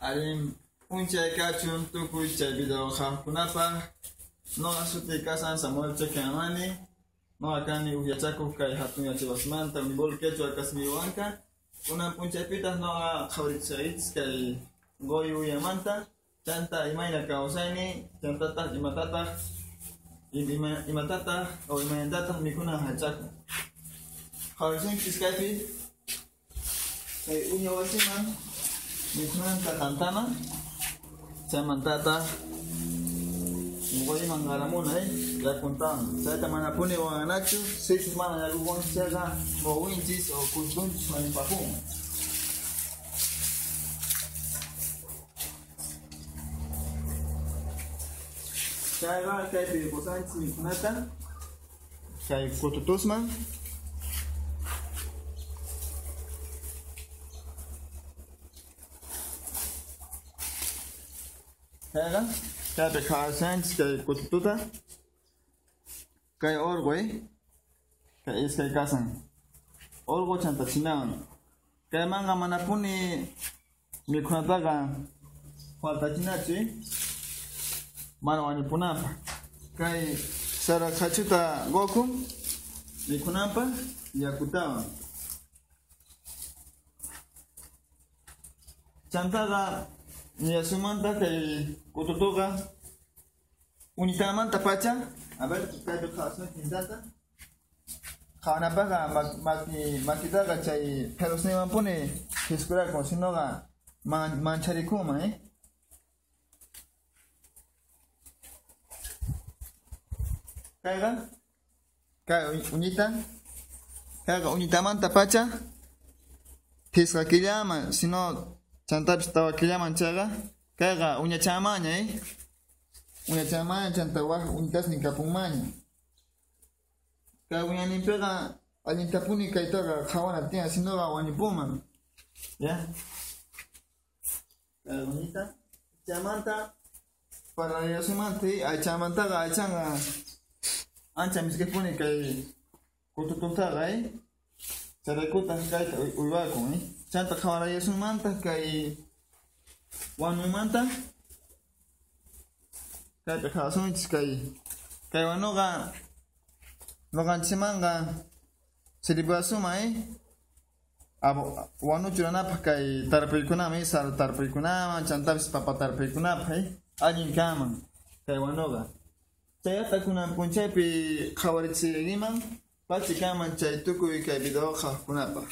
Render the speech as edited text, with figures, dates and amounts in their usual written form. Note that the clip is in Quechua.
Allin p'unchay kachun tukuy chay video qhawaqkunapaq. Nuqa sutiy kasan Samuel Cheque Amani. Nuqa kani uj yachakuq kay hatun yachaywasimanta Unibol Quechua Kasmiwanka. Kunan p'unchaypitaq nuqa qhawarichisqaykichis kay Quwi uyamanta chanta imayna kawsaynin chantataq imatataq imatataq o imaynatataq mikhunan hallch'akun. Qhawarisunchis kaypi kay uña wasiman mikhunanta tantana chaymantataq quyman qaramuna yakuntawan chayta manapuni waqanachu sichus mana yakuwan chayqa quwinchis o kustunchis wañupapunman. Chayqa kaypi qusanchis mikhunata kay kututusman. Chayqa kaypi qhawarishanchis kay kutututa kay urqu kay iskay kasan urqu chanta chinawan kaymanqa manapuni mikhunataqa faltachinachu mana wañupunanpaq kay sara qhachuta qukun mikhunanpaq yakutawan. Chantaqa yasumanta kay kututuqa unitamanta pacha, a ver kaypi qhawasun chintata qhawanapaqqa makitaqa chay pherusninwanpuni phiskurakun sinoqa mancharikunman. Kayqa kay uñita kayqa uñitamanta pacha phisqa killaman sino chantapis tawa killaman chayqa kayqa uñachamaña uñachamaña chanta waj uñitasnin kapunmaña. Kay uñaninpiqa allintapuni kaytaqa qhawana tiyan sinoqa wañupunman. Ya kay uñita chaymanta parlayasumanta aychamantaqa aychanqa ancha misk'ipuni kay kututuntaqa chayraykutaq kayta uywakun. Chanta qhawarayasumanta kay wanumanta kaypi qhawasunchis kay wanuqa nuqanchikmanqa sirviwasuman wanu churanapaq kay tarpuykunaman sara tarpuykunaman chantapis papa tarpuykunapaq allin kanman kay wanuqa. Chayata kunan p'unchaypi qhawarichiyman pachi kanman chay tukuy kay video qhawaqkunapaq.